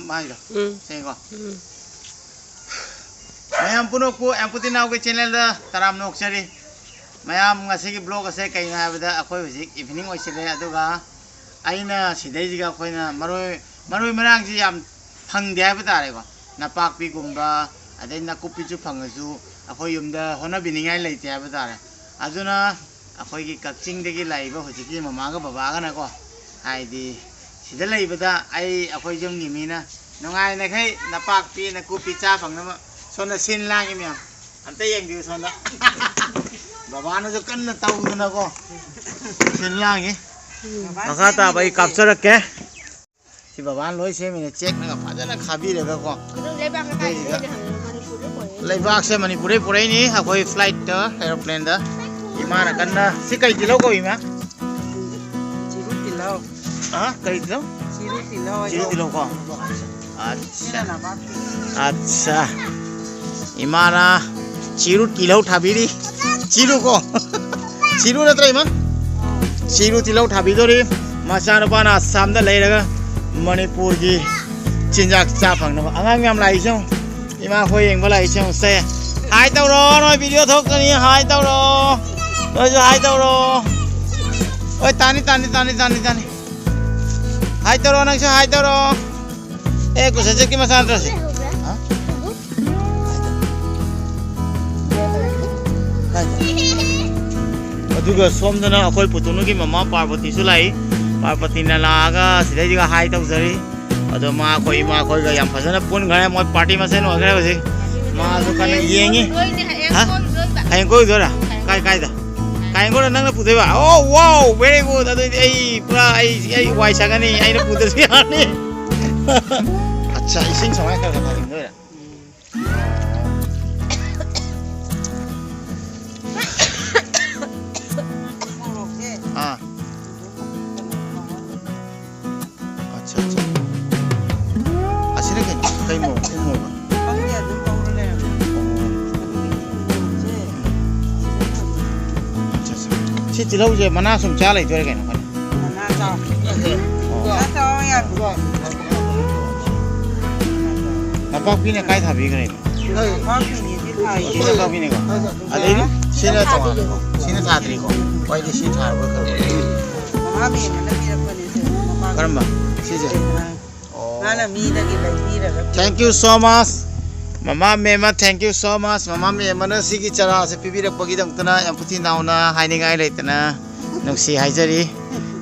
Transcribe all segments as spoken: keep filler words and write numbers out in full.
ꯃꯥꯏꯗꯣ꯫ ꯎꯝ꯫ ꯁꯦꯡꯉꯦꯀꯣ? ꯎꯝ꯫ ꯃꯌꯥꯝ ꯄꯨꯝꯅꯃꯛꯄꯨ ꯑꯦꯝꯄꯨꯇꯤꯅꯥꯎꯒꯤ ꯆꯦꯅꯦꯜꯗ ꯇꯔꯥꯝꯅ ꯑꯣꯛꯆꯔꯤ꯫ ꯃꯌꯥꯝ, ꯉꯁꯤꯒꯤ ꯕ꯭ꯂꯣꯒ ꯑꯁꯦ ꯀꯩꯅꯣ ꯍꯥꯏꯕꯗ, ꯑꯩꯈꯣꯏ ꯍꯧꯖꯤꯛ ꯏꯚꯤꯅꯤꯡ ꯑꯣꯏꯁꯤꯜꯂꯦ, ꯑꯗꯨꯒ ꯑꯩꯅ ꯁꯤꯗꯩꯁꯤꯒ ꯑꯩꯈꯣꯏꯅ ꯃꯔꯣꯏ, ꯃꯔꯣꯏ ꯃꯔꯥꯡꯁꯤ ꯌꯥꯝ ꯐꯪꯗꯦ ꯍꯥꯏꯕ ꯇꯥꯔꯦꯀꯣ꯫ ꯅꯄꯥꯛꯄꯤꯒꯨꯝꯕ, ꯑꯗꯩ ꯅꯥꯀꯨꯞꯄꯤꯁꯨ ꯐꯪꯉꯁꯨ, ꯑꯩꯈꯣꯏ ꯌꯨꯝꯗ ꯍꯣꯠꯅꯕꯤꯅꯤꯡꯉꯥꯏ ꯂꯩꯇꯦ ꯍꯥꯏꯕ ꯇꯥꯔꯦ꯫ ꯑꯗꯨꯅ ꯑꯩꯈꯣꯏꯒꯤ ꯀꯛꯆꯤꯡꯗꯒꯤ ꯂꯥꯛꯏꯕ ꯍꯧꯖꯤꯛꯀꯤ ꯃꯃꯥꯒ ꯕꯕꯥꯒꯅꯀꯣ, ꯍꯥꯏꯗꯤ ꯁꯤꯗ ꯂꯩꯕꯗ ꯑꯩ, ꯑꯩꯈꯣꯏ ꯌꯨꯝꯒꯤ ꯃꯤꯅ ꯅꯨꯡꯉꯥꯏꯅꯈꯩ ꯅꯄꯥꯛꯄꯤ, ꯅꯥꯀꯨꯞꯄꯤ ꯆꯥ ꯐꯪꯅꯕ ꯁꯣꯝꯗ ꯁꯤꯟ ꯂꯥꯡꯉꯤ ꯃꯌꯥꯝ꯫ ꯑꯝꯇ ꯌꯦꯡꯕꯤꯌꯨ ꯁꯣꯝꯗ꯫ ꯕꯕꯥꯅꯁꯨ ꯀꯟꯅ ꯇꯧꯗꯅꯀꯣ꯫ ꯁꯤꯟ ꯂꯥꯡꯉꯤ꯫ ꯃꯈꯥ ꯇꯥꯕ ꯑꯩ ꯀꯥꯞꯆꯔꯛꯀꯦ꯫ ꯁꯤ ꯕꯕꯥꯅ ꯂꯣꯏ ꯁꯦꯝꯃꯤꯅꯦ, ꯆꯦꯛꯅꯒ ꯐꯖꯅ ꯈꯥꯕꯤꯔꯒꯀꯣ꯫ ꯑꯗꯨ ꯂꯩꯕꯥꯛꯅ ꯀꯥꯏꯗꯩ ꯑꯗꯩꯁꯤꯗ ꯂꯩꯔꯤꯅꯣ? ꯃꯅꯤꯄꯨꯔꯗ ꯄꯨꯔꯛꯏꯔꯣ? ꯂꯩꯕꯥꯛꯁꯦ ꯃꯅꯤꯄꯨꯔꯗꯩ ꯄꯨꯔꯛꯏꯅꯤ, ꯑꯩꯈꯣꯏ ꯐ꯭ꯂꯥꯏꯠꯇ, ꯑꯦꯔꯣꯄ꯭ꯂꯦꯟꯗ꯫ ꯏꯃꯥꯅ ꯀꯟꯅ, ꯁꯤ ꯀꯩ ꯇꯤꯜꯍꯧ ꯀꯧꯏ, ꯏꯃꯥ? ꯆꯤꯔꯨ ꯇꯤꯜꯍꯧ꯫ ꯑ, ꯀꯔꯤ ꯇꯤꯜꯍꯧ? ꯆꯤꯔꯨ ꯇꯤꯜꯍꯧ ꯍꯥꯏꯌꯣ꯫ ꯆꯤꯔꯨ ꯇꯤꯜꯍꯧ ꯀꯣ꯫ ꯑꯠꯁꯥ꯫ ꯁꯤꯅ ꯅꯄꯥꯛꯄꯤ꯫ ꯑꯠꯁꯥ꯫ ꯏꯃꯥꯅ ꯆꯤꯔꯨ ꯇꯤꯜꯍꯧ ꯊꯥꯕꯤꯔꯤ꯫ ꯆꯤꯔꯨ ꯀꯣ꯫ ꯆꯤꯔꯨ ꯅꯠꯇ꯭ꯔ, ꯏꯃꯥ? ꯆꯤꯔꯨ ꯇꯤꯜꯍꯧ ꯊꯥꯕꯤꯗꯣꯔꯤ꯫ ꯃꯆꯥꯅꯨꯄꯥꯅ ꯑꯁꯥꯝꯗ ꯂꯩꯔꯒ ꯃꯅꯤꯄꯨꯔꯒꯤ ꯆꯤꯟꯖꯥꯛ ꯆꯥ ꯐꯪꯅꯕ꯫ ꯑꯉꯥꯡ ꯌꯥꯝ ꯂꯥꯛꯏꯁꯦ ꯌꯦꯡꯉꯨ꯫ ꯏꯃꯥ ꯍꯣꯏ ꯌꯦꯡꯕ ꯂꯥꯛꯏꯁꯦ ꯌꯦꯡꯉꯨ꯫ ꯁꯦ, ꯍꯥꯏ ꯇꯧꯔꯣ, ꯅꯣꯏ ꯚꯤꯗꯤꯑꯣ ꯊꯣꯛꯀꯅꯤ, ꯍꯥꯏ ꯇꯧꯔꯣ꯫ ꯅꯣꯏꯁꯨ ꯍꯥꯏ ꯇꯧꯔꯣ꯫ ꯍꯣꯏ, ꯇꯥꯅꯤ, ꯇꯥꯅꯤ, ꯇꯥꯅꯤ, ꯇꯥꯅꯤ, ꯇꯥꯅꯤ꯫ ꯍꯥꯏ ꯇꯧꯔꯣ, ꯅꯪꯁꯨ ꯍꯥꯏ ꯇꯧꯔꯣ꯫ ꯑꯦ, ꯀꯨꯁꯟꯆꯠꯀꯤ ꯃꯆꯥ ꯅꯠꯇ꯭ꯔꯣ ꯁꯤ? ꯍꯥ? ꯑꯗꯨꯒ ꯁꯣꯝꯗꯅ ꯑꯩꯈꯣꯏ ꯄꯨꯇꯣꯟꯒꯤ ꯃꯃꯥ ꯄꯥꯔꯕꯇꯤꯁꯨ ꯂꯥꯛꯏ꯫ ꯄꯥꯔꯕꯇꯤꯅ ꯂꯥꯛꯑꯒ ꯁꯤꯗꯩꯁꯤꯒ ꯍꯥꯏ ꯇꯧꯖꯔꯤ꯫ ꯑꯗꯣ ꯃꯥ ꯑꯩꯈꯣꯏ ꯏꯃꯥ ꯑꯩꯈꯣꯏꯒ ꯌꯥꯝ ꯐꯖꯅ ꯄꯨꯟꯈ꯭ꯔꯦ꯫ ꯃꯣꯏ ꯄꯥꯔꯇꯤ ꯃꯁꯦꯟ ꯑꯣꯏꯈ꯭ꯔꯦ ꯍꯧꯖꯤꯛ꯫ ꯃꯥꯁꯨ ꯀꯟꯅ ꯌꯦꯡꯉꯤ꯫ ꯂꯣꯏꯅꯦ, ꯍꯌꯦꯡ ꯍꯥ? ꯀꯣꯏꯔꯨꯗꯣꯏꯕ꯫ ꯍꯌꯦꯡ ꯀꯣꯏꯔꯨꯗꯣꯏꯔꯥ? ꯀꯥꯏ, ꯀꯥꯏꯗ? ꯀꯥꯏ ꯀꯣꯏꯔꯨ? ꯅꯪꯅ ꯄꯨꯗꯣꯏꯕ? ꯑꯣ, wow, very good꯫ ꯑꯗꯨꯗꯤ ꯑꯩ ꯄꯨꯔꯥ, ꯑꯩ, ꯑꯩ ꯋꯥꯏ ꯁꯪꯉꯅꯤ, ꯑꯩꯅ ꯄꯨꯗ꯭ꯔꯁꯨ ꯌꯥꯔꯅꯤ꯫ ꯑꯠꯆꯥ, ꯏꯁꯤꯡ ꯁꯨꯃꯥꯏꯅ ꯈꯔ ꯈꯔ ꯊꯥꯖꯤꯟꯗꯣꯏꯔꯥ? ꯃꯣꯔꯣꯛꯁꯦ꯫ ꯑꯥ꯫ ꯑꯠꯆꯥ, ꯑꯠꯆꯥ꯫ ꯑꯁꯤꯅ ꯀꯩꯅꯣ? ꯀꯩ ꯃꯣꯔꯣꯛ? ꯎ ꯃꯣꯔꯣꯛꯂꯣ? ꯈꯪꯗꯦ, ꯑꯗꯨꯝ ꯉꯧꯔ ꯂꯩꯔꯝꯃꯦ꯫ ꯑꯣ꯫ ꯑꯠꯆꯥ, ꯑꯠꯆꯥ꯫ ꯁꯤ ꯇꯤꯜꯍꯧꯁꯦ ꯃꯅꯥ ꯁꯨꯝ ꯆꯥ ꯂꯩꯗꯣꯏꯔꯥ ꯀꯩꯅꯣ? ꯃꯅꯥ ꯆꯥꯎ꯫ ꯑꯣ꯫ ꯃꯅꯥ ꯆꯥꯎ ꯌꯥꯝ꯫ ꯄꯥꯛꯄꯤꯅ ꯀꯥꯏ ꯊꯥꯕꯤꯈ꯭ꯔꯦ? ꯃꯃꯥ ꯐꯤꯅꯦꯗꯤ ꯊꯥꯏꯌꯦ꯫ ꯁꯤꯅ ꯄꯥꯛꯄꯤꯅꯦꯀꯣ? ꯑꯗꯩꯗꯤ ꯁꯤꯅ ꯇꯣꯉꯥꯟꯅꯀꯣ? ꯁꯤꯅ ꯊꯥꯗ꯭ꯔꯤꯀꯣ? ꯍꯣꯏꯗꯤ ꯁꯤ ꯊꯥꯔꯕ ꯈꯜꯂꯦ꯫ ꯃꯃꯥ ꯕꯦꯝꯃꯅ ꯄꯤꯔꯛꯄꯅꯦ ꯁꯦ, ꯃꯃꯥ ꯀꯔꯝꯕ? ꯁꯤꯁꯦ? ꯑꯣ꯫ ꯃꯥꯅ ꯃꯤꯗꯒꯤ ꯂꯩꯕꯤꯔꯒ ꯄꯤꯔꯛꯄ꯫ Thank you so much꯫ ꯃꯃꯥ ꯃꯦꯝꯃ, thank you so much꯫ ꯃꯃꯥ ꯃꯦꯝꯃꯅ ꯁꯤꯒꯤ ꯆꯔꯥꯁꯦ ꯄꯤꯕꯤꯔꯛꯄꯒꯤꯗꯃꯛꯇꯅ ꯌꯥꯝ ꯄꯨꯊꯤ ꯅꯥꯎꯅ ꯍꯥꯏꯅꯤꯡꯉꯥꯏ ꯂꯩꯇꯅ ꯅꯨꯡꯁꯤ ꯍꯥꯏꯖꯔꯤ꯫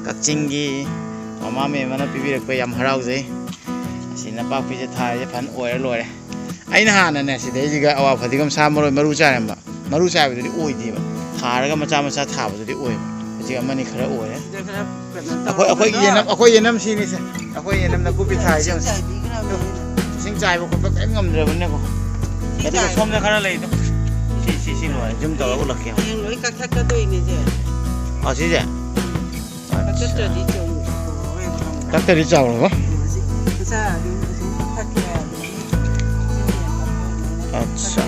ꯀꯛꯆꯤꯡꯒꯤ ꯃꯃꯥ ꯃꯦꯝꯃꯅ ꯄꯤꯕꯤꯔꯛꯄ ꯌꯥꯝ ꯍꯔꯥꯎꯖꯩ꯫ ꯑꯁꯤ ꯅꯄꯥꯛꯄꯤꯁꯦ ꯊꯥꯔꯤꯁꯦ ꯐꯅ ꯑꯣꯏꯔ ꯂꯣꯏꯔꯦ꯫ ꯑꯩꯅ ꯍꯥꯟꯅꯅꯦ ꯁꯤꯗꯩꯁꯤꯒ ꯑꯋꯥ ꯐꯗꯤꯒꯣꯝ ꯁꯥ ꯃꯔꯣꯏ ꯃꯔꯨ ꯆꯥꯏꯔꯝꯕ꯫ ꯃꯔꯨ ꯆꯥꯏꯕꯗꯨꯗꯤ ꯑꯣꯏꯗꯦꯕ꯫ ꯊꯥꯔꯒ ꯃꯆꯥ ꯃꯆꯥ ꯊꯥꯕꯗꯨꯗꯤ ꯑꯣꯏꯕ꯫ ꯍꯧꯖꯤꯛ ꯑꯃꯅꯤ ꯈꯔ ꯑꯣꯏꯔꯦ꯫ ꯁꯤꯗ ꯈꯔ ꯀꯩꯅꯣ ꯑꯩꯈꯣꯏ, ꯑꯩꯈꯣꯏ ꯇꯧꯔꯒ ꯌꯦꯅꯝ, ꯑꯩꯈꯣꯏ ꯌꯦꯅꯝ ꯁꯤꯅꯤꯁꯦ꯫ ꯑꯩꯈꯣꯏ ꯌꯦꯅꯝ ꯅꯥꯀꯨꯞꯄꯤ ꯊꯥꯏꯁꯦ ꯏꯁꯤꯡ ꯌꯦꯡꯉꯨ꯫ ꯆꯥꯏꯕꯤꯈ꯭ꯔꯕꯅꯤꯅ꯫ ꯏꯁꯤꯡ ꯆꯥꯏꯕ ꯈꯣꯠꯄ ꯀꯔꯤꯝ ꯉꯝꯗ꯭ꯔꯕꯅꯤꯅꯀꯣ꯫ ꯁꯤ ꯑꯗꯨꯒ ꯆꯥꯏ-, ꯁꯣꯝꯗ ꯈꯔ ꯂꯩꯗꯣ꯫ ꯁꯤ, ꯁꯤ, ꯁꯤ ꯂꯣꯏꯔꯦ꯫ ꯖꯨꯝ ꯇꯧꯔꯒ ꯎꯠꯂꯛꯀꯦ꯫ ꯍꯌꯦꯡ ꯂꯣꯏ ꯀꯛꯊꯠꯀꯗꯣꯏꯅꯦ ꯁꯦ꯫ ꯑꯣ, ꯁꯤꯁꯦ? ꯀꯛꯊꯠꯇ꯭ꯔꯗꯤ ꯆꯨꯝ-, ꯆꯨꯝꯃꯔꯣꯏꯕ ꯈꯪꯕ꯭ꯔꯥ? ꯀꯛꯇꯗꯤ ꯆꯥꯎꯔꯕ? ꯃꯁꯤ ꯃꯆꯥ ꯑꯗꯨꯝ, ꯑꯗꯨꯝ ꯀꯛꯊꯠꯈ꯭ꯔꯦ ꯍꯥꯏꯕꯅꯤ꯫ ꯑꯠꯆꯥ꯫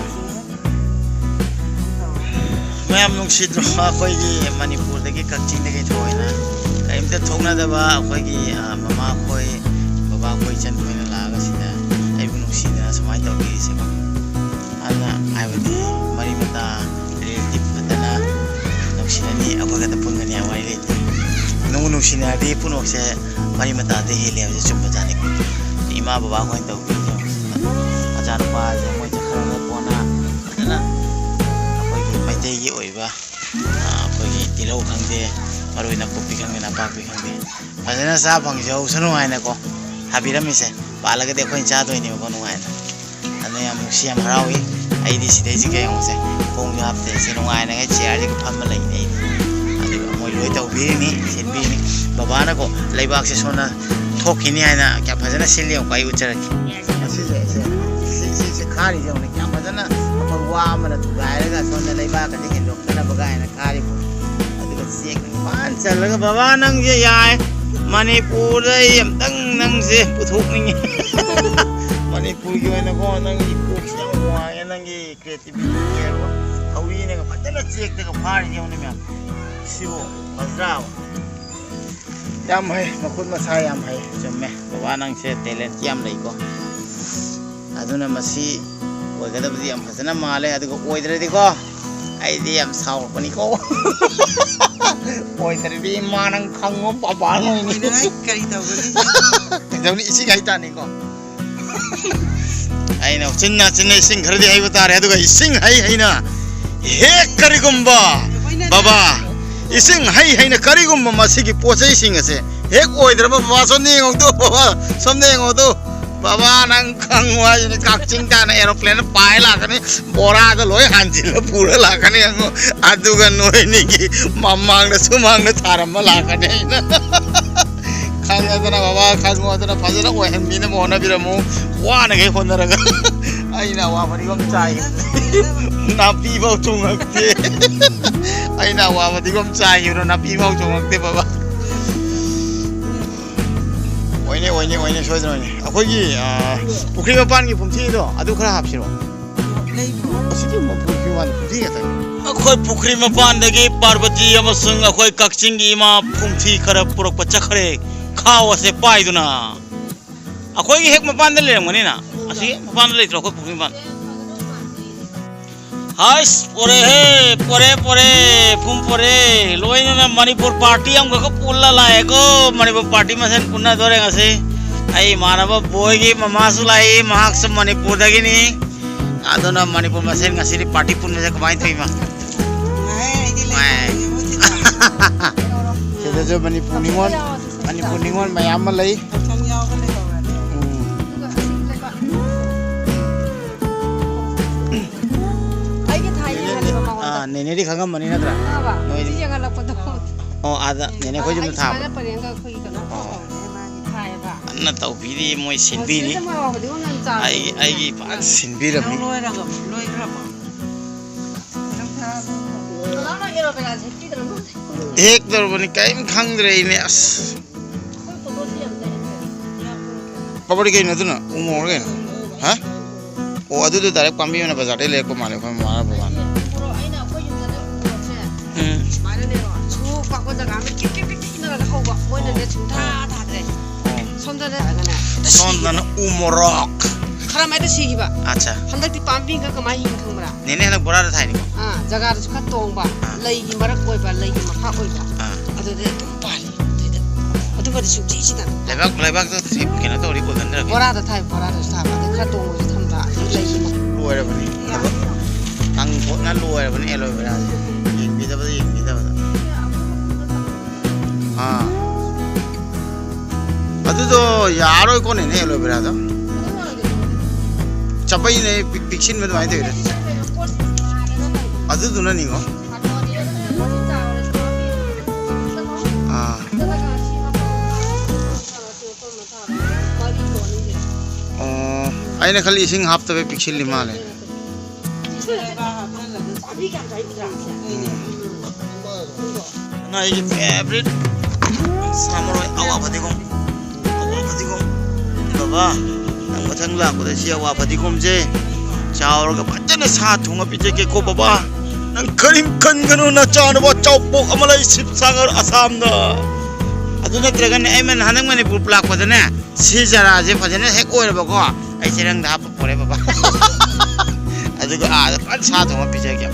ꯃꯌꯥꯝ ꯅꯨꯡꯁꯤꯗ꯭ꯔꯣ? ꯑꯩꯈꯣꯏꯒꯤ ꯃꯅꯤꯄꯨꯔꯗꯒꯤ, ꯀꯛꯆꯤꯡꯗꯒꯤ ꯊꯣꯏꯅ ꯀꯔꯤꯝꯇ ꯊꯣꯛꯅꯗꯕ ꯑꯩꯈꯣꯏꯒꯤ, ꯑ, ꯃꯃꯥꯈꯣꯏ, ꯕꯕꯥꯈꯣꯏ, ꯏꯆꯟꯈꯣꯏꯅ ꯂꯥꯛꯑꯒ ꯁꯤꯗ ꯑꯩꯕꯨ ꯅꯨꯡꯁꯤꯅ ꯁꯨꯃꯥꯏꯅ ꯇꯧꯕꯤꯔꯤꯁꯦꯀꯣ꯫ ꯑꯗꯨꯅ ꯍꯥꯏꯕꯗꯤ ꯃꯔꯤ ꯃꯇꯥ, relative ꯐꯖꯅ ꯅꯨꯡꯁꯤꯅꯅꯤ, ꯑꯩꯈꯣꯏ ꯈꯛꯇ ꯄꯨꯟꯒꯅꯤ ꯍꯥꯏꯕ ꯋꯥꯔꯤ ꯂꯩꯇꯦ꯫ ꯅꯨꯡꯕꯨ ꯅꯨꯡꯁꯤꯅꯔꯗꯤ ꯄꯨꯝꯅꯃꯛꯁꯦ ꯃꯔꯤ ꯃꯇꯥꯗ ꯍꯦꯜꯂꯦ ꯍꯥꯏꯕꯁꯦ ꯆꯨꯝꯕꯖꯥꯠꯅꯤꯀꯣ꯫ ꯏꯃꯥ ꯕꯕꯥ ꯑꯩꯈꯣꯏꯅ ꯇꯧꯕꯤꯔꯤꯁꯦ ꯌꯦꯡꯉꯨ꯫ ꯃꯆꯥꯅꯨꯄꯥꯁꯦ ꯃꯣꯏ ꯆꯠꯈ꯭ꯔꯒ ꯀꯣꯟꯅ ꯐꯖꯅ ꯑꯩꯈꯣꯏꯒꯤ ꯃꯩꯇꯩꯒꯤ ꯑꯣꯏꯕ, ꯑ, ꯑꯩꯈꯣꯏꯒꯤ ꯇꯤꯜꯍꯧ ꯈꯪꯗꯦ, ꯃꯔꯣꯏ ꯅꯥꯀꯨꯞꯄꯤ ꯈꯪꯗꯦ, ꯅꯄꯥꯛꯄꯤ ꯈꯪꯗꯦ, ꯐꯖꯅ ꯆꯥ ꯐꯪꯖꯍꯧꯁꯅꯨ ꯍꯥꯏꯅꯀꯣ ꯊꯥꯕꯤꯔꯝꯃꯤꯁꯦ꯫ ꯄꯥꯜꯂꯒꯗꯤ ꯑꯩꯈꯣꯏꯅ ꯆꯥꯗꯣꯏꯅꯦꯕꯀꯣ ꯅꯨꯡꯉꯥꯏꯅ꯫ ꯑꯗꯨꯅ ꯌꯥꯝ ꯅꯨꯡꯁꯤ, ꯌꯥꯝ ꯍꯔꯥꯎꯏ꯫ ꯑꯩꯗꯤ ꯁꯤꯗꯩꯁꯤ ꯀꯩ ꯌꯦꯡꯉꯨꯁꯦ, ꯈꯣꯡꯁꯨ ꯍꯥꯞꯇꯦ꯫ ꯁꯤ ꯅꯨꯡꯉꯥꯏꯅꯉꯥꯏ ꯆꯤꯌꯔꯁꯤꯒ ꯐꯝꯃ ꯂꯩꯅꯦ ꯑꯩꯗꯤ꯫ ꯑꯗꯨꯒ ꯃꯣꯏ ꯂꯣꯏ ꯇꯧꯕꯤꯔꯤꯅꯤ, ꯁꯤꯟꯕꯤꯔꯤꯅꯤ꯫ ꯕꯕꯥꯅꯀꯣ ꯂꯩꯕꯥꯛꯁꯦ ꯁꯣꯝꯗ ꯊꯣꯛꯈꯤꯅꯤ ꯍꯥꯏꯅ ꯀꯌꯥꯝ ꯐꯖꯅ ꯁꯤꯜꯂꯤ ꯌꯦꯡꯉꯨꯀꯣ, ꯑꯩ ꯎꯠꯆꯔꯛꯀꯦ꯫ ꯑꯁꯤꯁꯦ, ꯁꯦ, ꯁꯤ, ꯁꯤ, ꯁꯤ ꯈꯥꯔꯤꯁꯦ ꯌꯦꯡꯉꯨꯅꯦ, ꯀꯌꯥꯝ ꯐꯖꯅ ꯑꯩꯈꯣꯏ ꯋꯥ ꯑꯃꯅ ꯊꯨꯒꯥꯏꯔꯒ ꯁꯣꯝꯗ ꯂꯩꯕꯥꯛꯀꯁꯦ ꯍꯦꯟꯗꯣꯛꯇꯅꯕ ꯀꯥꯏꯅ ꯈꯥꯔꯤꯕ꯫ ꯑꯗꯨꯒ ꯆꯦꯛ ꯐꯟ ꯆꯜꯂꯒ, "ꯕꯕꯥ, ꯅꯪꯁꯦ ꯌꯥꯏ, ꯃꯅꯤꯄꯨꯔꯗ ꯑꯩ ꯑꯝꯇꯪ ꯅꯪꯁꯦ ꯄꯨꯊꯣꯛꯅꯤꯡꯉꯤ꯫ ꯃꯅꯤꯄꯨꯔꯒꯤ ꯑꯣꯏꯅꯀꯣ, ꯅꯪꯒꯤ ꯀꯣꯛꯁꯦ ꯌꯥꯝ ꯋꯥꯡꯉꯦ, ꯅꯪꯒꯤ creativity ꯍꯥꯏꯕ ꯊꯧꯔꯤꯅꯒ ꯐꯖꯅ ꯆꯦꯛꯇꯒ ꯐꯥꯔꯤ ꯌꯦꯡꯉꯨꯅꯦ ꯃꯌꯥꯝ꯫ ꯁꯤꯕꯨ ꯐꯖꯗ꯭ꯔꯥꯕ?" ꯌꯥꯝ ꯍꯩ, ꯃꯈꯨꯠ ꯃꯁꯥ ꯌꯥꯝ ꯍꯩ꯫ ꯆꯨꯝꯃꯦ, ꯕꯕꯥ ꯅꯪꯁꯦ talent ꯌꯥꯝ ꯂꯩꯀꯣ꯫ ꯑꯗꯨꯅ ꯃꯁꯤ ꯑꯣꯏꯒꯗꯕꯗꯤ ꯌꯥꯝ ꯐꯖꯅ ꯃꯥꯜꯂꯦ, ꯑꯗꯨꯒ ꯑꯣꯏꯗ꯭ꯔꯗꯤꯀꯣ ꯑꯩꯗꯤ ꯌꯥꯝ ꯁꯥꯎꯔꯛꯄꯅꯤꯀꯣ꯫ ꯑꯣꯏꯗ꯭ꯔꯗꯤ ꯏꯃꯥ ꯅꯪ ꯈꯪꯉꯣ, ꯕꯕꯥ ꯅꯣꯏꯅꯤ꯫ ꯑꯣꯏꯅꯉꯥꯏ ꯀꯔꯤ ꯇꯧꯒꯅꯤ? ꯀꯩꯗꯧꯅꯤ, ꯏꯁꯤꯡ ꯍꯩ ꯇꯥꯅꯤꯀꯣ꯫ ꯑꯩꯅ ꯆꯤꯟꯅ ꯆꯤꯟꯅ ꯏꯁꯤꯡ ꯈꯔꯗꯤ ꯍꯩꯕ ꯇꯥꯔꯦ, ꯑꯗꯨꯒ ꯏꯁꯤꯡ ꯍꯩ ꯍꯩꯅ ꯍꯦꯛ ꯀꯔꯤꯒꯨꯝꯕ, ꯕꯕꯥ, ꯏꯁꯤꯡ ꯍꯩ ꯍꯩꯅ ꯀꯔꯤꯒꯨꯝꯕ ꯃꯁꯤꯒꯤ ꯄꯣꯠ ꯆꯩꯁꯤꯡ ꯑꯁꯦ ꯍꯦꯛ ꯑꯣꯏꯗ꯭ꯔꯕ, ꯕꯕꯥ, ꯁꯣꯝꯗ ꯌꯦꯡꯉꯧꯗꯣ, ꯕꯕꯥ, ꯁꯣꯝꯗ ꯌꯦꯡꯉꯧꯗꯣ, ꯕꯕꯥ, ꯅꯪ ꯈꯪꯉꯨ ꯍꯥꯏꯁꯤꯅꯤ, ꯀꯛꯆꯤꯡ ꯇꯥꯅ aeroplane ꯄꯥꯏ ꯂꯥꯛꯀꯅꯤ, ꯕꯣꯔꯥꯗ ꯂꯣꯏ ꯍꯥꯟꯖꯤꯜꯂ ꯄꯨꯔ ꯂꯥꯛꯀꯅꯤ, ꯌꯦꯡꯉꯨ꯫ ꯑꯗꯨꯒ ꯅꯣꯏꯅꯤꯒꯤ ꯃꯃꯥꯡꯗ ꯁꯨꯃꯥꯡꯗ ꯊꯥꯔꯝꯃ ꯂꯥꯛꯀꯅꯤ ꯑꯩꯅ꯫ ꯈꯪꯉꯦꯗꯅ ꯕꯕꯥ, ꯈꯪꯉꯣꯗꯅ ꯐꯖꯅ ꯑꯣꯏꯍꯟꯕꯤꯅꯕ ꯍꯣꯠꯅꯕꯤꯔꯝꯃꯨ꯫ ꯋꯥꯅꯈꯩ ꯍꯣꯠꯅꯔꯒ ꯑꯩꯅ ꯑꯋꯥꯕꯗꯤ ꯑꯗꯨꯝ ꯆꯥꯏ, ꯅꯥꯄꯤꯐꯥꯎ ꯊꯨꯡꯉꯛꯇꯦ꯫ ꯑꯩꯅ ꯑꯋꯥꯕꯗꯤ ꯑꯗꯨꯝ ꯆꯥꯏꯈꯤꯕ꯭ꯔꯣ, ꯅꯥꯄꯤꯐꯥꯎ ꯊꯨꯡꯉꯛꯇꯦ ꯕꯕꯥ꯫ ꯑꯣꯏꯅꯤ, ꯑꯣꯏꯅꯤ, ꯑꯣꯏꯅꯤ, ꯁꯣꯏꯗꯅ ꯑꯣꯏꯅꯤ꯫ ꯑꯩꯈꯣꯏꯒꯤ, ꯑ, ꯄꯨꯈ꯭ꯔꯤ ꯃꯄꯥꯟꯒꯤ ꯐꯨꯝꯊꯤꯗꯣ ꯑꯗꯨ ꯈꯔ ꯍꯥꯞꯁꯤꯔꯣ? ꯂꯩꯕ꯭ꯔꯣ? ꯑꯁꯤꯗꯤ ꯄꯨꯈ꯭ꯔꯤ ꯃꯄꯥꯟ ꯐꯨꯝꯊꯤ ꯉꯥꯛꯇꯅꯤ꯫ ꯑꯩꯈꯣꯏ ꯄꯨꯈ꯭ꯔꯤ ꯃꯄꯥꯟꯗꯒꯤ ꯄꯥꯔꯕꯇꯤ ꯑꯃꯁꯨꯡ ꯑꯩꯈꯣꯏ ꯀꯛꯆꯤꯡꯒꯤ ꯏꯃꯥ ꯐꯨꯝꯊꯤ ꯈꯔ ꯄꯨꯔꯛꯄ ꯆꯠꯈ꯭ꯔꯦ꯫ ꯈꯥꯎ ꯑꯁꯦ ꯄꯥꯏꯗꯨꯅ꯫ ꯑꯩꯈꯣꯏꯒꯤ ꯍꯦꯛ ꯃꯄꯥꯟꯗ ꯂꯩꯔꯝꯒꯅꯤꯅ꯫ ꯑꯁꯤ ꯍꯦꯛ ꯃꯄꯥꯟꯗ ꯂꯩꯇ꯭ꯔꯣ ꯑꯩꯈꯣꯏ ꯄꯨꯈ꯭ꯔꯤ ꯃꯄꯥꯟ? ꯍꯥꯏꯁ, ꯄꯣꯔꯦꯍꯦ, ꯄꯣꯔꯦ, ꯄꯣꯔꯦ, ꯐꯨꯝ ꯄꯣꯔꯦ꯫ ꯂꯣꯏꯅꯅ ꯃꯅꯤꯄꯨꯔ party ꯑꯃꯈꯛ ꯄꯨꯜꯂ ꯂꯥꯛꯑꯦꯀꯣ꯫ ꯃꯅꯤꯄꯨꯔ party ꯃꯁꯦꯟ ꯄꯨꯟꯅꯗꯣꯔꯦ ꯉꯁꯤ꯫ ꯑꯩ ꯏꯃꯥꯟꯅꯕ ꯕꯣꯏꯒꯤ ꯃꯃꯥꯁꯨ ꯂꯥꯛꯏ, ꯃꯍꯥꯛꯁꯨ ꯃꯅꯤꯄꯨꯔꯗꯒꯤꯅꯤ꯫ ꯑꯗꯨꯅ ꯃꯅꯤꯄꯨꯔ ꯃꯁꯦꯟ ꯉꯁꯤꯗꯤ party ꯄꯨꯟꯕꯁꯦ ꯀꯃꯥꯏꯅ ꯇꯧꯔꯤꯃ? ꯅꯨꯡꯉꯥꯏ, ꯑꯩꯗꯤ ꯅꯨꯡꯉꯥꯏ꯫ ꯂꯩꯇꯕꯅꯤꯅ ꯃꯣꯏꯗꯤ ꯂꯥꯛꯑꯣ꯫ ꯁꯤꯗꯁꯨ ꯃꯅꯤꯄꯨꯔ ꯅꯤꯉꯣꯜ, ꯃꯅꯤꯄꯨꯔ ꯅꯤꯉꯣꯜ ꯃꯌꯥꯝ ꯑꯃ ꯂꯩ꯫ ꯌꯥꯎꯁꯪ ꯌꯥꯎꯕ ꯂꯩꯍꯧꯔꯅꯤ꯫ ꯎꯝ꯫ ꯑꯩꯒꯤ ꯊꯥꯏꯅ ꯍꯥꯏꯕ ꯃꯉꯣꯟꯗ꯫ ꯑꯥ, ꯅꯦꯅꯦꯗꯤ ꯈꯪꯉꯝꯃꯅꯤ ꯅꯠꯇ꯭ꯔꯥ? ꯈꯪꯉꯕ? ꯅꯣꯏꯗꯤ꯫ ꯁꯤ ꯌꯦꯡꯍꯜꯂꯛꯄꯗꯣ꯫ ꯑꯣ, ꯑꯥꯗ ꯅꯦꯅꯦ ꯑꯩꯈꯣꯏ ꯌꯨꯝꯗ ꯑꯩꯒꯤ ꯊꯥꯕ꯫ ꯁꯨꯃꯥꯏꯅ ꯄꯔꯦꯡꯒ ꯑꯩꯈꯣꯏꯒꯤ ꯀꯩꯅꯣ ꯑꯣ꯫ ꯇꯧꯍꯧꯕꯅꯦ, ꯃꯥꯒꯤ ꯊꯥꯏꯌꯦꯕ꯫ ꯀꯟꯅ ꯇꯧꯕꯤꯔꯤ ꯃꯣꯏ ꯁꯤꯟꯕꯤꯔꯤ꯫ ꯍꯣꯁꯇꯦꯜꯗ ꯃꯣꯏ ꯋꯥꯕꯨꯗꯤ ꯌꯥꯝ ꯆꯥꯎꯋꯦ꯫ ꯑꯩ, ꯑꯩꯒꯤ ꯐꯖꯅ ꯁꯤꯟꯕꯤꯔꯝꯃꯤ꯫ ꯅꯪ ꯂꯣꯏꯔꯒ, ꯂꯣꯏꯈ꯭ꯔꯕꯣ? ꯅꯪ ꯊꯥ ꯂꯣꯏꯈ꯭ꯔꯕꯣ? ꯍꯦꯛ ꯇꯧꯔꯕꯅꯤ, ꯀꯔꯤꯝ ꯈꯪꯗ꯭ꯔꯦ ꯑꯩꯅꯦ, ꯑꯁ꯫ ꯀꯕꯗꯤ ꯀꯩꯅꯣ ꯑꯗꯨꯅ? ꯎ ꯃꯣꯔꯣꯛꯂ ꯀꯩꯅꯣ? ꯍꯥ? ꯑꯣ, ꯑꯗꯨꯗꯣ direct ꯄꯥꯝꯕꯤ ꯑꯣꯏꯅ ꯕꯖꯥꯔꯗꯩ ꯂꯩꯔꯛꯄ ꯃꯥꯜꯂꯦ ꯑꯩꯈꯣꯏ ꯃꯃꯥꯅ ꯕꯕꯥꯅ꯫ ꯄꯨꯔꯛꯑꯣ, ꯑꯩꯅ ꯑꯩꯈꯣꯏ ꯌꯨꯝꯗꯅꯦ ꯎ ꯃꯣꯔꯣꯛꯁꯦ ꯎꯝ꯫ ꯁꯨꯃꯥꯏꯅꯅꯦ, ꯁꯨ ꯄꯥꯛꯄ ꯖꯒꯥ ꯑꯃ ꯀꯤꯛ ꯀꯤꯛ ꯀꯤꯛ ꯀꯤꯛ ꯏꯟꯅꯔꯒ ꯍꯧꯕ, ꯃꯣꯏꯅꯅꯦ ꯁꯨꯡꯊꯥ ꯊꯥꯗ꯭ꯔꯦ꯫ ꯑꯣ꯫ ꯁꯣꯝꯗꯅꯦ ꯁꯣꯝꯗꯅ ꯎ ꯃꯣꯔꯣꯛ꯫ ꯈꯔ ꯃꯥꯏꯗ ꯁꯤꯈꯤꯕ꯫ ꯑꯠꯆꯥ꯫ ꯍꯟꯗꯛꯇꯤ ꯄꯥꯝꯕꯤꯒ ꯀꯃꯥꯏꯅ ꯍꯤꯡ ꯈꯪꯕ꯭ꯔꯥ? ꯅꯦꯅꯦ ꯍꯟꯗꯛ ꯕꯣꯔꯥꯗ ꯊꯥꯏꯅꯤꯀꯣ꯫ ꯑꯥ, ꯖꯒꯥꯗꯨꯁꯨ ꯈꯔ ꯇꯣꯡꯕ, ꯑꯥ꯫ ꯂꯩꯒꯤ ꯃꯔꯛ ꯑꯣꯏꯕ, ꯂꯩꯒꯤ ꯃꯈꯥ ꯑꯣꯏꯕ꯫ ꯑꯥ꯫ ꯑꯗꯨꯗ ꯑꯗꯨꯝ ꯄꯥꯜꯂꯤ꯫ ꯑꯗꯨꯗ ꯑꯗꯨꯒꯗꯤ ꯁꯨꯡꯆꯤ ꯆꯤꯗꯅ꯫ ꯂꯩꯕꯥꯛ, ꯂꯩꯕꯥꯛꯇ ꯁꯤ ꯀꯩꯅꯣ ꯇꯧꯔꯤ ꯀꯣꯟꯒꯟꯗ꯭ꯔꯒꯦ꯫ ꯕꯣꯔꯥꯗ ꯊꯥꯏ, ꯕꯣꯔꯥꯗꯁꯨ ꯊꯥꯕ꯫ ꯑꯗꯩ ꯈꯔ ꯇꯣꯡꯕꯁꯨ ꯊꯝꯕ꯫ ꯑꯗꯩ ꯂꯩꯒꯤ ꯃꯈꯥ꯫ ꯂꯣꯏꯔꯕꯅꯤ꯫ ꯊꯕꯛ ꯇꯪ ꯊꯣꯛꯅ ꯂꯣꯏꯔꯕꯅꯤ ꯑꯦꯂꯣꯚꯦꯔꯥꯁꯦ꯫ ꯌꯦꯡꯕꯤꯗꯕꯗ, ꯌꯦꯡꯕꯤꯗꯕꯗ꯫ ꯑꯥ꯫ ꯑꯗꯨꯗꯣ ꯌꯥꯔꯣꯏꯀꯣ ꯅꯦꯅꯦ, ꯑꯦꯂꯣꯚꯦꯔꯥꯗꯣ꯫ ꯆꯄꯩꯅꯦ ꯄꯤꯛ-, ꯄꯤꯛꯁꯤꯟꯕ ꯑꯗꯨꯃꯥꯏꯅ ꯇꯧꯋꯤꯗ꯫ ꯑꯗꯨꯗꯨꯅꯅꯤꯉꯣ꯫ ꯑꯥ꯫ ꯑꯣ, ꯑꯩꯅ ꯈꯜꯂꯤ ꯏꯁꯤꯡ ꯍꯥꯞꯇꯕꯩ ꯄꯤꯛꯁꯤꯜꯂꯤ ꯃꯥꯜꯂꯦ꯫ ꯎꯝ꯫ ꯅ ꯑꯩꯒꯤ ꯐꯦꯕꯔꯤꯠ ꯁꯥ ꯃꯔꯣꯏ, ꯑꯋꯥ ꯐꯗꯤꯒꯣꯝ꯫ ꯑꯋꯥ ꯐꯗꯤꯒꯣꯝ꯫ ꯕꯕꯥ, ꯅꯪ ꯃꯊꯪ ꯂꯥꯛꯄꯗ ꯁꯤ ꯑꯋꯥ ꯐꯗꯤꯒꯣꯝꯁꯦ ꯆꯥꯎꯔꯒ ꯐꯖꯅ ꯁꯥ ꯊꯣꯡꯉ ꯄꯤꯖꯒꯦꯀꯣ ꯕꯕꯥ꯫ ꯅꯪ ꯀꯔꯤꯝ ꯈꯟꯒꯅꯨ, ꯅꯆꯥꯅꯨꯄꯥ ꯆꯥꯎꯄꯣꯛ ꯑꯃ ꯂꯩ ꯁꯤꯕꯁꯥꯒꯔ ꯑꯁꯥꯝꯗ꯫ ꯑꯗꯨ ꯅꯠꯇ꯭ꯔꯒꯅꯦ ꯑꯩ ꯃꯟ-, ꯍꯟꯗꯛ ꯃꯅꯤꯄꯨꯔ ꯂꯥꯛꯄꯗꯅꯦ ꯁꯤ ꯖꯔꯥꯁꯦ ꯐꯖꯅ ꯍꯦꯛ ꯑꯣꯏꯔꯕꯀꯣ, ꯑꯩ ꯆꯦꯔꯪꯗ ꯍꯥꯞꯄ ꯄꯣꯔꯦ ꯕꯕꯥ꯫ ꯑꯗꯨꯒ ꯑꯥꯗ ꯐꯖꯅ ꯁꯥ ꯊꯣꯡꯉ ꯄꯤꯖꯒꯦ꯫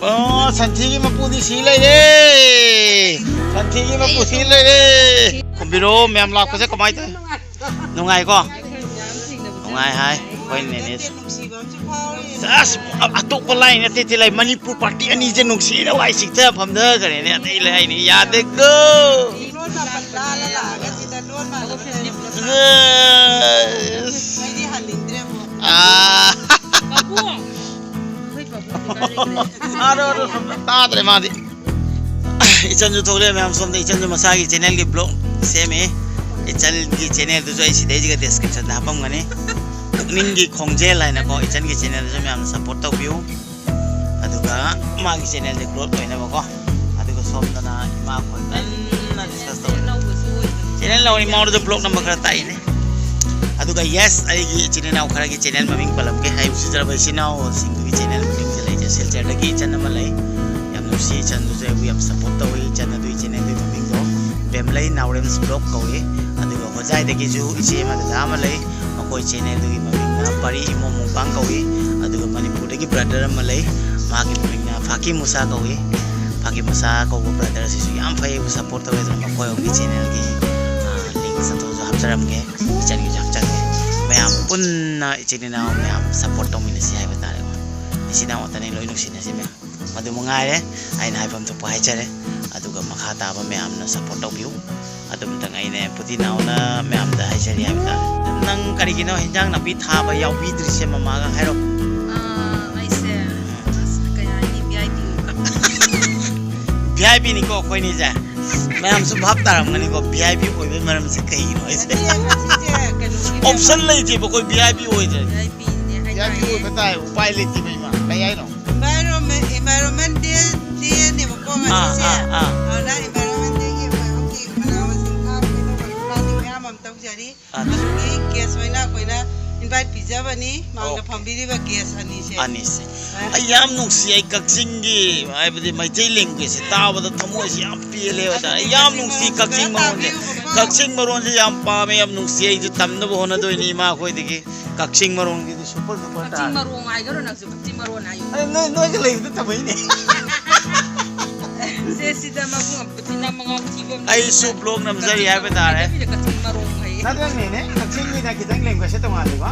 ꯑꯣ, ꯁꯟꯊꯤꯒꯤ ꯃꯄꯨꯗꯤ ꯁꯤ ꯂꯩꯔꯦ꯫ ꯁꯟꯊꯤꯒꯤ ꯃꯄꯨ ꯁꯤ ꯂꯩꯔꯦ꯫ ꯈꯨꯝꯕꯤꯔꯣ, ꯃꯌꯥꯝ ꯂꯥꯛꯄꯁꯦ ꯀꯃꯥꯏꯅ ꯇꯧꯋꯤ? ꯅꯨꯡꯉꯥꯏꯀꯣ? ꯅꯨꯡꯉꯥꯏ ꯍꯥꯏ꯫ ꯑꯩꯈꯣꯏ ꯅꯦꯅꯦ꯫ ꯑꯁ, ꯑꯇꯣꯞꯄ ꯂꯥꯏ ꯅꯠꯇꯦ, ꯇꯤ ꯂꯥꯏ꯫ ꯃꯅꯤꯄꯨꯔ ꯄꯥꯔꯇꯤ ꯑꯅꯤꯁꯦ ꯅꯨꯡꯁꯤꯅ ꯋꯥꯏ ꯆꯤꯛꯊ ꯐꯝꯊꯈ꯭ꯔꯦꯅꯦ꯫ ꯑꯇꯩ ꯂꯩ ꯍꯥꯏꯅꯤ ꯌꯥꯗꯦꯀꯣ꯫ ꯂꯣꯟ ꯃꯥꯄꯟ ꯂꯥꯜꯂ ꯂꯥꯛꯑꯒ ꯁꯤꯗ ꯂꯣꯟ ꯃꯥꯟꯅꯕ ꯃꯌꯥꯝ ꯂꯩꯔꯝꯗꯕ꯫ ꯑꯁ꯫ ꯑꯩꯗꯤ ꯍꯟꯅꯤꯡꯗ꯭ꯔꯦ ꯑꯃꯨꯛ꯫ ꯑꯥ꯫ ꯄꯥꯕꯨꯡ! ꯑꯩꯈꯣꯏ ꯄꯥꯕꯨꯡ ꯗꯨꯀꯥꯟ ꯂꯩꯇ꯭ꯔꯦ꯫ ꯑꯗꯣ, ꯑꯗꯣ, ꯁꯣꯝꯗ ꯇꯥꯗ꯭ꯔꯦ ꯃꯥꯗꯤ꯫ ꯏꯆꯟꯁꯨ ꯊꯣꯛꯂꯛꯑꯦ ꯃꯌꯥꯝ꯫ ꯁꯣꯝꯗ ꯏꯆꯟꯁꯨ ꯃꯁꯥꯒꯤ ꯆꯦꯅꯦꯜꯒꯤ ꯕ꯭ꯂꯣꯛ ꯁꯦꯝꯃꯤ꯫ ꯏꯆꯟꯒꯤ ꯆꯦꯅꯦꯜꯗꯨꯁꯨ ꯑꯩ ꯁꯤꯗꯩꯁꯤꯒ ꯗꯦꯁꯀ꯭ꯔꯤꯞꯁꯟꯗ ꯍꯥꯞꯄꯝꯒꯅꯤ꯫ ꯄꯨꯛꯅꯤꯡꯒꯤ ꯈꯣꯡꯖꯦꯜ ꯍꯥꯏꯅꯀꯣ, ꯏꯆꯟꯒꯤ ꯆꯦꯅꯦꯜꯗꯨꯁꯨ ꯃꯌꯥꯝꯅ ꯁꯞꯄꯣꯔꯠ ꯇꯧꯕꯤꯌꯨ꯫ ꯑꯗꯨꯒ ꯃꯥꯒꯤ ꯆꯦꯅꯦꯜꯁꯦ ꯒ꯭ꯔꯣꯠ ꯑꯣꯏꯅꯕꯀꯣ꯫ ꯑꯗꯨꯒ ꯁꯣꯝꯗꯅ ꯏꯃꯥ ꯈꯣꯏ ꯀꯟꯅ ꯗꯤꯁꯀꯁ ꯇꯧꯔꯤ꯫ ꯆꯦꯅꯦꯜ ꯅꯧꯕꯁꯨ ꯑꯣꯏꯕꯅꯤ꯫ ꯆꯦꯅꯦꯜ ꯅꯧꯕꯅꯤ, ꯃꯉꯣꯟꯗꯁꯨ ꯕ꯭ꯂꯣꯛ ꯅꯝꯕ ꯈꯔ ꯇꯥꯛꯏꯅꯦ꯫ ꯑꯗꯨꯒ ꯌꯦꯁ, ꯑꯩꯒꯤ ꯏꯆꯤꯟ ꯏꯅꯥꯎ ꯈꯔꯒꯤ ꯆꯦꯅꯦꯜ ꯃꯃꯤꯡ ꯄꯜꯂꯝꯒꯦ꯫ ꯑꯩ ꯎꯁꯤꯗ꯭ꯔꯕ ꯏꯆꯤꯟ ꯏꯅꯥꯎꯁꯤꯡꯗꯨꯒꯤ ꯆꯦꯅꯦꯜ ꯃꯃꯤꯡꯁꯦ ꯂꯩꯖꯩ꯫ ꯁꯤꯜꯆꯔꯗꯒꯤ ꯏꯆꯟ ꯑꯃ ꯂꯩ꯫ ꯌꯥꯝ ꯅꯨꯡꯁꯤ ꯏꯆꯟꯗꯨꯁꯨ, ꯑꯩꯕꯨ ꯌꯥꯝ ꯁꯞꯄꯣꯔꯠ ꯇꯧꯏ꯫ ꯏꯆꯟ ꯑꯗꯨꯒꯤ ꯆꯦꯅꯦꯜꯗꯨꯒꯤ ꯃꯃꯤꯡꯗꯣ ꯕꯦꯝꯂꯩ ꯅꯥꯎꯔꯦꯝꯁ ꯕ꯭ꯂꯣꯛ ꯀꯧꯏ꯫ ꯑꯗꯨꯒ ꯍꯣꯖꯥꯏꯗꯒꯤꯁꯨ ꯏꯆꯦ ꯑꯃ ꯗꯗꯥ ꯑꯃ ꯂꯩ꯫ ꯃꯈꯣꯏ ꯆꯦꯅꯦꯜꯗꯨꯒꯤ ꯃꯃꯤꯡꯅ ꯄꯔꯤ ꯏꯃꯣꯝ ꯃꯨꯡꯄꯥꯡ ꯀꯧꯏ꯫ ꯑꯗꯨꯒ ꯃꯅꯤꯄꯨꯔꯗꯒꯤ ꯕ꯭ꯔꯗꯔ ꯑꯃ ꯂꯩ꯫ ꯃꯍꯥꯛꯀꯤ ꯃꯃꯤꯡꯅ ꯐꯥꯀꯤ ꯃꯨꯁꯥ ꯀꯧꯏ꯫ ꯐꯥꯀꯤ ꯃꯨꯁꯥ ꯀꯧꯕ ꯕ꯭ꯔꯗꯔꯁꯤꯁꯨ ꯌꯥꯝ ꯐꯩ, ꯑꯩꯕꯨ ꯁꯞꯄꯣꯔꯠ ꯇꯧꯋꯦ꯫ ꯑꯗꯨꯅ ꯃꯈꯣꯏ ꯑꯍꯨꯝꯒꯤ ꯆꯦꯅꯦꯜꯒꯤ ꯂꯤꯡꯁ ꯑꯗꯨꯁꯨ ꯍꯥꯞꯆꯔꯝꯒꯦ, ꯏꯆꯟꯒꯤꯁꯨ ꯍꯥꯞꯆꯔꯝꯒꯦ꯫ ꯃꯌꯥꯝ ꯄꯨꯟꯅ ꯏꯆꯤꯟ ꯏꯅꯥꯎ ꯃꯌꯥꯝ ꯁꯞꯄꯣꯔꯠ ꯇꯧꯃꯤꯟꯅꯁꯤ ꯍꯥꯏꯕ ꯇꯥꯔꯦꯀꯣ꯫ ꯏꯆꯤꯟ ꯏꯅꯥꯎ ꯉꯥꯛꯇꯅꯤ, ꯂꯣꯏ ꯅꯨꯡꯁꯤꯅꯁꯤ ꯃꯌꯥꯝ꯫ ꯃꯗꯨ ꯃꯉꯥꯏꯔꯦ ꯑꯩꯅ ꯍꯥꯏꯐꯝ ꯊꯣꯛꯄ ꯍꯥꯏꯖꯔꯦ꯫ ꯑꯗꯨꯒ ꯃꯈꯥ ꯇꯥꯕ ꯃꯌꯥꯝꯅ ꯁꯞꯄꯣꯔꯠ ꯇꯧꯕꯤꯌꯨ꯫ ꯑꯗꯨꯝꯇꯪ ꯑꯩꯅ ꯄꯨꯇꯤꯅꯥꯎꯅ ꯃꯌꯥꯝꯗ ꯍꯥꯏꯖꯔꯤ ꯍꯥꯏꯕ ꯇꯥꯔꯦ꯫ ꯅꯪ ꯀꯔꯤꯒꯤꯅꯣ ꯍꯤꯟꯖꯥꯡ ꯅꯥꯄꯤ ꯊꯥꯕ ꯌꯥꯎꯕꯤꯗ꯭ꯔꯤꯁꯦ ꯃꯃꯥꯒ ꯍꯥꯏꯔꯣ? ꯑꯥ, ꯑꯩꯁꯦ, ꯑꯁ, ꯀꯩ ꯍꯥꯏꯅꯤ, ꯚꯤ ꯑꯥꯏ ꯄꯤ ꯑꯣꯏꯕ꯫ ꯚꯤ ꯑꯥꯏ ꯄꯤꯅꯤꯀꯣ ꯑꯩꯈꯣꯏꯅꯤꯁꯦ꯫ ꯃꯌꯥꯝꯁꯨ ꯚꯥꯞ ꯇꯥꯔꯝꯒꯅꯤꯀꯣ, ꯚꯤ ꯑꯥꯏ ꯄꯤ ꯑꯣꯏꯕꯒꯤ ꯃꯔꯝꯁꯦ ꯀꯩꯒꯤꯅꯣ ꯍꯥꯏꯁꯦ꯫ ꯅꯠꯇꯦ, ꯃꯁꯤꯁꯦ ꯀꯩꯅꯣꯒꯤ ꯑꯣꯞꯁꯟ ꯂꯩꯇꯦꯕ ꯑꯩꯈꯣꯏ ꯚꯤ ꯑꯥꯏ ꯄꯤ ꯑꯣꯏꯗ꯭ꯔꯗꯤ꯫ V I ꯄꯤꯅꯦ V I P ꯍꯥꯏꯇꯥꯔꯦ꯫ ꯑꯣꯏꯕ ꯇꯥꯏ, ꯎꯄꯥꯏ ꯂꯩꯇꯦꯕ ꯏꯃꯥ꯫ ꯀꯩ ꯍꯥꯏꯅꯣ? Environment, Environment Day, Day ꯅꯦꯕꯀꯣ ꯑꯥ, ꯉꯁꯤꯁꯦ꯫ ꯑꯥ, ꯑꯥ꯫ ꯑꯗꯨꯅ Environment Day ꯒꯤ ꯑꯩꯈꯣꯏ ꯍꯧꯖꯤꯛ ꯃꯅꯥ ꯃꯁꯤꯡ ꯊꯥꯕꯒꯤꯗꯃꯛ ꯄ꯭ꯂꯥꯟꯅꯤꯡ ꯃꯌꯥꯝ ꯑꯃ ꯇꯧꯖꯔꯤ꯫ ꯑꯥ꯫ ꯑꯗꯨꯒꯤ ꯒꯦꯁ ꯑꯣꯏꯅ ꯑꯩꯈꯣꯏꯅ ꯏꯟꯚꯥꯏꯠ ꯄꯤꯖꯕꯅꯤ, ꯃꯥꯡꯗ ꯑꯣꯀꯦ꯫ ꯐꯝꯕꯤꯔꯤꯕ ꯒꯦꯁ ꯑꯅꯤꯁꯦ꯫ ꯑꯅꯤꯁꯦ꯫ ꯑꯥ꯫ ꯑꯩ ꯌꯥꯝ ꯅꯨꯡꯁꯤ, ꯑꯩ ꯀꯛꯆꯤꯡꯒꯤ ꯍꯥꯏꯕꯗꯤ ꯃꯩꯇꯩ ꯂꯦꯡꯒ꯭ꯋꯦꯖꯁꯦ ꯇꯥꯕꯗ ꯊꯃꯣꯏꯁꯦ ꯌꯥꯝ ꯄꯦꯜꯂꯦ ꯍꯥꯏꯇꯥꯔꯦ꯫ ꯑꯩ ꯌꯥꯝ ꯅꯨꯡꯁꯤ ꯀꯛꯆꯤꯡ ꯃꯔꯣꯟꯁꯦ꯫ ꯀꯛꯆꯤꯡ ꯃꯔꯣꯟꯁꯦ ꯌꯥꯝ ꯄꯥꯝꯃꯦ, ꯌꯥꯝ ꯅꯨꯡꯁꯤ꯫ ꯑꯩꯁꯨ ꯇꯝꯅꯕ ꯍꯣꯠꯅꯗꯣꯏꯅꯤ ꯏꯃꯥ ꯑꯩꯈꯣꯏꯗꯒꯤ꯫ ꯀꯛꯆꯤꯡ ꯃꯔꯣꯟꯒꯤꯗꯤ ꯁꯨꯄꯔ ꯁꯨꯄꯔ ꯀꯛꯆꯤꯡ ꯇꯥꯔꯦ꯫ ꯃꯔꯣꯡ ꯍꯥꯏꯒꯅꯨ ꯅꯪꯁꯨ, ꯀꯛꯆꯤꯡ ꯃꯔꯣꯟ ꯍꯥꯏꯌꯨ꯫ ꯑꯩ ꯅꯣꯏ, ꯅꯣꯏꯒ ꯂꯩꯕꯗ ꯊꯝꯃꯛꯏꯅꯦ꯫ ꯁꯦ, ꯁꯤꯗ ꯃꯕꯨꯡ ꯑꯝ-, ꯄꯨꯊꯤ ꯅꯝ ꯃꯉꯥꯎ ꯊꯤꯕ ꯑꯃ ꯑꯩꯁꯨ ꯂꯩꯕꯅꯤꯅ ꯕ꯭ꯂꯣꯛ ꯅꯝꯖꯔꯤ ꯀꯛꯆꯤꯡ ꯍꯥꯏꯕ ꯃꯔꯣꯟ ꯇꯥꯔꯦ꯫ ꯍꯥꯏꯗꯕꯤꯗ ꯀꯛꯆꯤꯡ ꯃꯔꯣꯡ ꯍꯥꯏꯌꯦ꯫ ꯅꯠꯇ꯭ꯔꯅꯦꯅꯦ, ꯀꯛꯆꯤꯡꯒꯤꯅ ꯈꯤꯇꯪ ꯂꯦꯡꯒ꯭ꯋꯦꯖꯁꯦ ꯇꯣꯉꯥꯜꯂꯤꯀꯣ꯫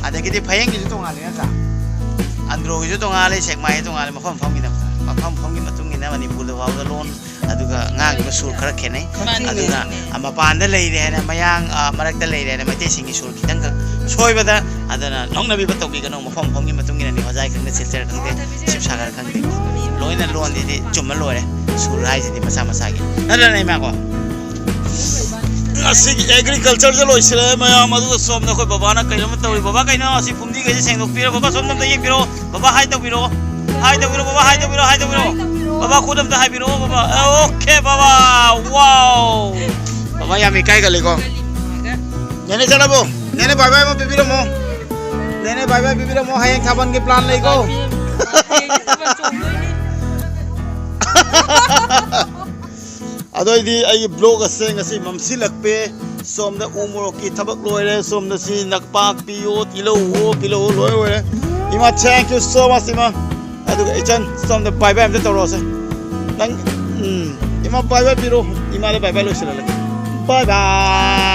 ꯑꯗꯒꯤꯗꯤ ꯐꯌꯦꯡꯒꯤꯁꯨ ꯇꯣꯉꯥꯜꯂꯤ ꯅꯠꯇ꯭ꯔꯥ? ꯑꯟꯗ꯭ꯔꯣꯒꯤꯁꯨ ꯇꯣꯉꯥꯜꯂꯤ, ꯁꯦꯛꯃꯥꯏꯒꯤ ꯇꯣꯉꯥꯜꯂꯤ, ꯃꯐꯝ ꯃꯐꯝꯒꯤꯗꯃꯛꯇ꯫ ꯃꯐꯝ ꯃꯐꯝꯒꯤ ꯃꯇꯨꯡ ꯏꯟꯅ ꯃꯅꯤꯄꯨꯔꯗ ꯐꯥꯎꯕꯗ ꯂꯣꯟ ꯑꯗꯨꯒ ꯉꯥꯡꯉꯤꯕ ꯁꯨꯔ ꯈꯔ ꯈꯦꯠꯅꯩ꯫ ꯃꯥꯅꯦ, ꯑꯗꯨꯅ ꯃꯥꯅꯦ꯫ ꯃꯄꯥꯟꯗ ꯂꯩꯔꯦ ꯍꯥꯏꯅ ꯃꯌꯥꯡ, ꯑ, ꯃꯔꯛꯇ ꯂꯩꯔꯦ ꯍꯥꯏꯅ ꯃꯩꯇꯩꯁꯤꯡꯒꯤ ꯁꯨꯔ ꯈꯤꯇꯪꯈꯛ ꯁꯣꯏꯕꯗ, ꯑꯗꯨꯅ ꯅꯣꯛꯅꯕꯤꯕ ꯇꯧꯕꯤꯒꯅꯨ꯫ ꯃꯐꯝ ꯃꯐꯝꯒꯤ ꯃꯇꯨꯡ ꯏꯟꯅꯅꯤ, ꯍꯣꯖꯥꯏ ꯈꯪꯗꯦ, ꯁꯤꯜꯆꯔ ꯈꯪꯗꯦ, ꯁꯤꯕꯁꯥꯒꯔ ꯈꯪꯗꯦ, ꯂꯣꯏꯅ ꯂꯣꯟꯁꯤꯗꯤ ꯆꯨꯝꯃ ꯂꯣꯏꯔꯦ꯫ ꯁꯨꯔ ꯍꯥꯏꯁꯤꯗꯤ ꯃꯁꯥ ꯃꯁꯥꯒꯤ ꯅꯠꯇ꯭ꯔꯅꯦ ꯏꯃꯥꯀꯣ? ꯉꯁꯤꯒꯤ ꯑꯦꯒ꯭ꯔꯤꯀꯜꯆꯔꯁꯦ ꯂꯣꯏꯁꯤꯜꯂꯦ ꯃꯌꯥꯝ, ꯑꯗꯨꯒ ꯁꯣꯝꯗ ꯑꯩꯈꯣꯏ ꯕꯕꯥꯅ ꯀꯩꯅꯣꯝꯃ ꯇꯧꯔꯤ꯫ ꯕꯕꯥ, ꯀꯩꯅꯣ ꯑꯁꯤ ꯐꯨꯝꯗꯤꯈꯩꯁꯦ ꯁꯦꯡꯗꯣꯛꯄꯤꯔꯣ꯫ ꯕꯕꯥ, ꯁꯣꯝꯗ ꯑꯝꯇ ꯌꯦꯡꯕꯤꯔꯛꯑꯣ꯫ ꯕꯕꯥ, ꯍꯥꯏ ꯇꯧꯕꯤꯔꯛꯑꯣ꯫ ꯍꯥꯏ ꯇꯧꯕꯤꯔꯛꯑꯣ, ꯕꯕꯥ, ꯍꯥꯏ ꯇꯧꯕꯤꯔꯛꯑꯣ, ꯍꯥꯏ ꯇꯧꯕꯤꯔꯛꯑꯣ꯫ ꯕꯕꯥ, ꯈꯨꯠ ꯑꯝꯇ ꯍꯥꯏꯕꯤꯔꯛꯑꯣ, ꯕꯕꯥ꯫ ꯑꯣꯀꯦ, ꯕꯕꯥ꯫ ꯋꯥꯎ꯫ ꯕꯕꯥ ꯌꯥꯝ ꯏꯀꯥꯏꯒꯜꯂꯤꯀꯣ꯫ ꯅꯦꯅꯦ ꯆꯠꯂꯕꯣ? ꯅꯦꯅꯦ ꯕꯥꯏ ꯕꯥꯏ ꯑꯃ ꯄꯤꯕꯤꯔꯝꯃꯣ꯫ ꯅꯦꯅꯦ ꯕꯥꯏ ꯕꯥꯏ ꯄꯤꯕꯤꯔꯝꯃꯣ꯫ ꯍꯌꯦꯡ ꯊꯥꯕꯜꯒꯤ ꯄ꯭ꯂꯥꯟ ꯂꯩꯀꯣ꯫ ꯍꯌꯦꯡ ꯊꯥꯕꯜ ꯆꯣꯡꯗꯣꯏꯅꯤ꯫ ꯑꯗꯣ ꯑꯩꯗꯤ ꯑꯩꯒꯤ ꯕ꯭ꯂꯣꯒ ꯑꯁꯦ ꯉꯁꯤ ꯃꯝꯁꯤꯜꯂꯛꯄꯦ꯫ ꯁꯣꯝꯗ ꯎ ꯃꯣꯔꯣꯛꯀꯤ ꯊꯕꯛ ꯂꯣꯏꯔꯦ, ꯁꯣꯝꯗ ꯁꯤ ꯅꯄꯥꯛꯄꯤꯌꯣ, ꯇꯤꯜꯍꯧꯋꯣ, ꯇꯤꯜꯍꯧ ꯂꯣꯏ ꯑꯣꯏꯔꯦ꯫ ꯏꯃꯥ, thank you so much, ꯏꯃꯥ꯫ ꯑꯗꯨꯒ ꯏꯆꯟ, ꯁꯣꯝꯗ bye bye ꯑꯝꯇ ꯇꯧꯔꯛꯑꯣꯁꯦ꯫ ꯅꯪ, ꯎꯝ, ꯏꯃꯥ, bye bye ꯄꯤꯔꯣ꯫ ꯏꯃꯥꯗ bye bye ꯂꯣꯏꯁꯤꯜꯍꯜꯂꯒꯦ꯫ Bye bye꯫